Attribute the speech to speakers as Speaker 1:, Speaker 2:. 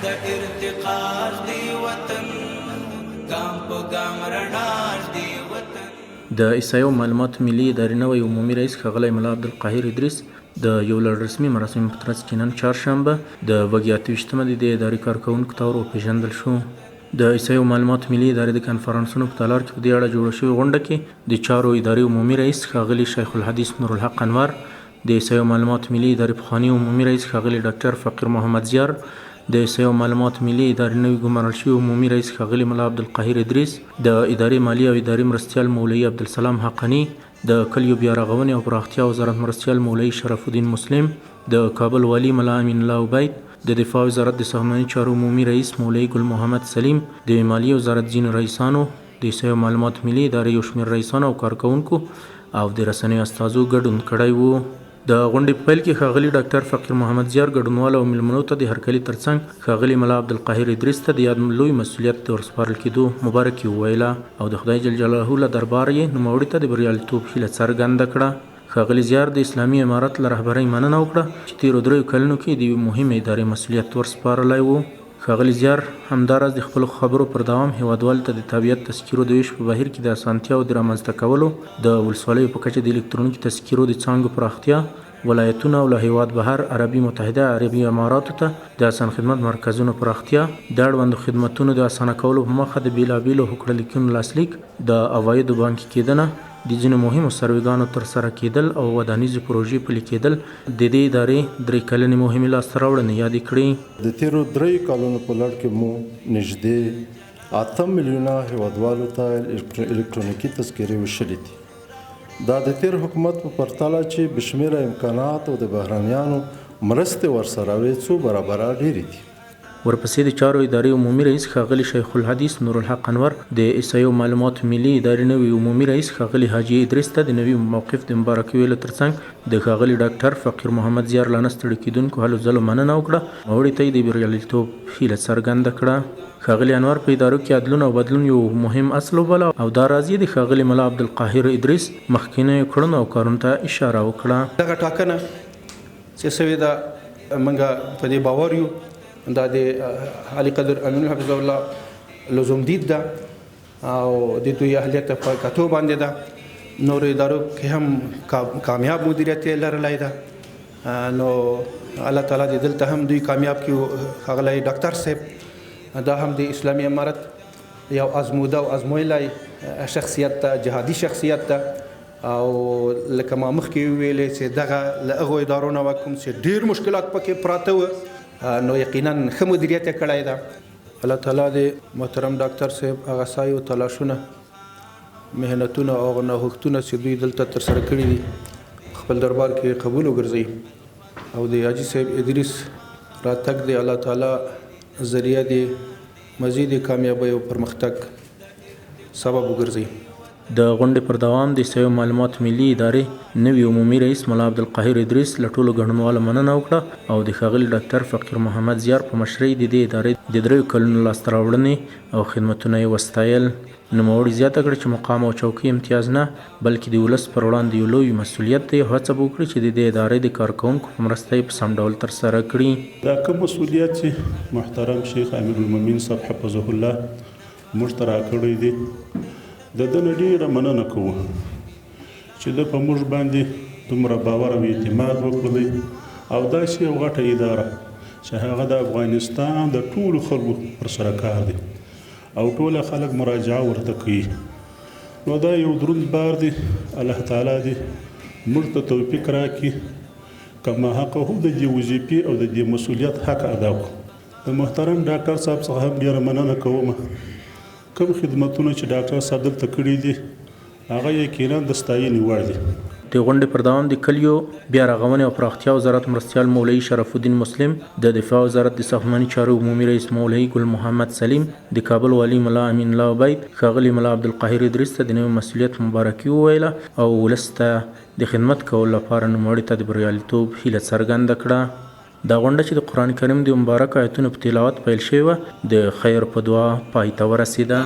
Speaker 1: د ارتقا ږدي وطن، ګام په ګام رڼا ږدي وطن.
Speaker 2: د احصایې او معلوماتو ملي ادارې نوی عمومي رئیس ښاغلی ملا عبدالقاهر ادریس د یو لړ رسمي مراسمو په ترڅ کې نن چهارشنبه د وږي 28مه د دې ادارې کارکوونکو ته ور وپېژندل شو. د احصایې او معلوماتو ملي ادارې د کنفرانسونو په تالار کې په دې اړه جوړه شوې غونډه کې د چارو ادارې عمومي رئیس ښاغلي شیخ الحدیث نورالحق انور، د احصایې او معلوماتو ملي ادارې پخواني عمومي رئیس ښاغلي ډاکټر فقیر محمد زیار، د احصایې او معلوماتو ملي ادارې نوي ګمارل شوي عمومي رئیس ښاغلي ملا عبدالقاهر ادریس، د ادارې مالي او اداري مرستیال مولوي عبدالسلام حقاني، د کلیو بیارغونې او پراختیا وزارت مرستیال مولوي شرف الدین مسلم، د کابل والي ملا امین الله عبید، د دفاع وزارت د ساختماني چارو عمومي رئیس مولوي ګل محمد سلیم، د مالیې وزارت ځینو رئیسانو، د احصایې او معلوماتو ملي ادارې یو شمېر رئیسانو او کارکوونکو او د رسنیو استازو ګډون کړی وو. د غونډې په پیل کې ښاغلي ډاکټر فقیر محمد زیار ګډونوالو او مېلمنو ته د هرکلي ترڅنګ ښاغلي ملا عبدالقاهر ادریس ته د یاد لوی مسؤلیت د ورسپارل کېدو مبارکي وویله او د خدای جل جلاله له درباره یې نوموړي ته د بریالیتوب هیله څرګنده کړه. ښاغلي زیار د اسلامي امارت له رهبرۍ مننه وکړه چې تېرو دریو کلونو کې یې د یوې مهمې ادارې مسؤلیت ورسپارلی و. ښاغلي زیار همداراز د خپلو خبرو پر دوام هېوادوالو ته د تابعیت تذکرو د وېش په بهیر کې د اسانتیاوو د رامنځته کولو، د ولسوالیو په کچه د الکترونیکي تذکرو د څانګو پراختیا، ولایتونو او له هېواد بهر عربي متحده عربي اماراتو ته د اسان خدمت مرکزونو پراختیا، د اړوندو خدمتونو د اسانه کولو په موخه د بېلابېلو هوکړه لیکونو لاسلیک، د عوایدو بانکي کېدنه، د ځینو مهمو سروېګانو ترسره کېدل او ودانیزې پروژې پلي کېدل د دې ادارې درې کلنې مهمې لاسته راوړنې یادې کړې.
Speaker 3: د تېرو درېیو کالونو په لړ کې مو نږدې 8 میلیونه هېوادوالو ته الکترونیکي تذکرې ویشلې دي. دا د تېر حکومت په پرتله چې بې شمېره امکانات او د بهرنیانو مرستې ورسره وې، څو برابره ډېرې دي.
Speaker 2: ورپسې د چارو ادارې عمومي رئیس ښاغلي شیخ الحدیث نورالحق انور د احصایې او معلوماتو ملي ادارې نوي عمومي رئیس ښاغلي حاجي ادریس ته د نوي موقف د مبارکي ویلو ترڅنګ د ښاغلي ډاکټر فقیر محمد زیار له نه ستړي کېدونکو هلو ځلو مننه وکړه، نوموړي ته یې د بریالیتوب هیله څرګنده کړه. ښاغلي انور په ادارو کې ادلون او بدلون یو مهم اصل وباله او دا راز یې د ښاغلي ملا عبدالقاهر ادریس مخکینیو کړنو او کارونو ته اشاره وکړه.
Speaker 4: دغه ټاکنه چې شوې ده، موږ په دې باور یو دا د عالي قدر امین حفظه الله لزوم دید ده او د دوی اهلیت په کتو باندې ده. نور ادارو کې هم کامیاب مدیریت یې لرلی ده، نو الله تعالی دې دلته هم دوی کامیاب کړي. ښاغلی ډاکټر صاحب دا هم د اسلامي امارت یو ازموده او ازمویلی شخصیت ده، جهادي شخصیت ده او لکه ما مخکې وویلې چې دغه له هغو ادارو نه وه کوم چې ډېر مشکلات پکې پراته وو، نو یقینا ښه مدیریت یې کړی ده. الله تعالی دې محترم ډاکټر صاحب هغه سعی او تلاشونه، محنتونه او هغه نوښتونه چې دوی دلته ترسره کړي دي، خپل دربار کې قبول وګرځوي او د حاجي صاحب ادریس راتګ دی الله تعالی ذریعه دی مزید کامیابۍ او پرمختګ سبب وګرځي.
Speaker 2: د غونډې پر دوام د احصایې او معلوماتو ملي ادارې نوي عمومي رئیس ملا عبدالقاهر ادریس له ټولو ګډونوالو مننه وکړه او د ښاغلي ډاکټر فقیر محمد زیار په مشرۍ د دې ادارې د دریو کلونو لاسته راوړنې او خدمتونه یې وستایل. نوموړي زیاته کړه چې مقام او چوکۍ امتیاز نه، بلکې د ولس پر وړاندې یو لوی مسؤلیت دی او هڅه به وکړي چې د دې ادارې د کارکوونکو په مرسته یې په سم ډول ترسره کړي.
Speaker 5: دا کوم مسؤلیت چې محترم شیخ امیرالمؤمنین صاحب حفظه الله موږ ته راکړی دی، د ده نه ډېره مننه کوو چې ده په موږ باندې دومره باور او اعتماد وکړلی او داسې یو غټه اداره چې هغه د افغانستان د ټولو خلکو پر سره کار دی او ټوله خلک مراجعه ورته کوي، نو دا یو دروند بار دی. الله تعالی دې موږ ته توفیق راکړي کما حقه د دې وظیفې او د دې مسؤلیت حق ادا کړو. د محترم ډاکټر صاحب څخه هم ډېره مننه کوم. کوم خدمتونه چې ډاکټر صاحب دلته کړي دي، هغه یقینا د ستاینې وړ دي.
Speaker 2: د غونډې پر دوام د کلیو بیا رغونې او پراختیا وزارت مرستیال مولوي شرف الدین مسلم، د دفاع وزارت د ساختماني چارو عمومي رئیس مولوي ګل محمد سلیم، د کابل والي ملا امین الله عبید ښاغلي ملا عبدالقاهر ادریس ته د نوي مسؤلیت مبارکي وویله او ولس ته د خدمت کولو لپاره نوموړي ته د بریالیتوب هیله څرګنده کړه. دا غونډه چې د قرآن کریم د مبارکو آیتونو په تلاوت پیل شوې وه، د خیر په دعا پای ته ورسېده.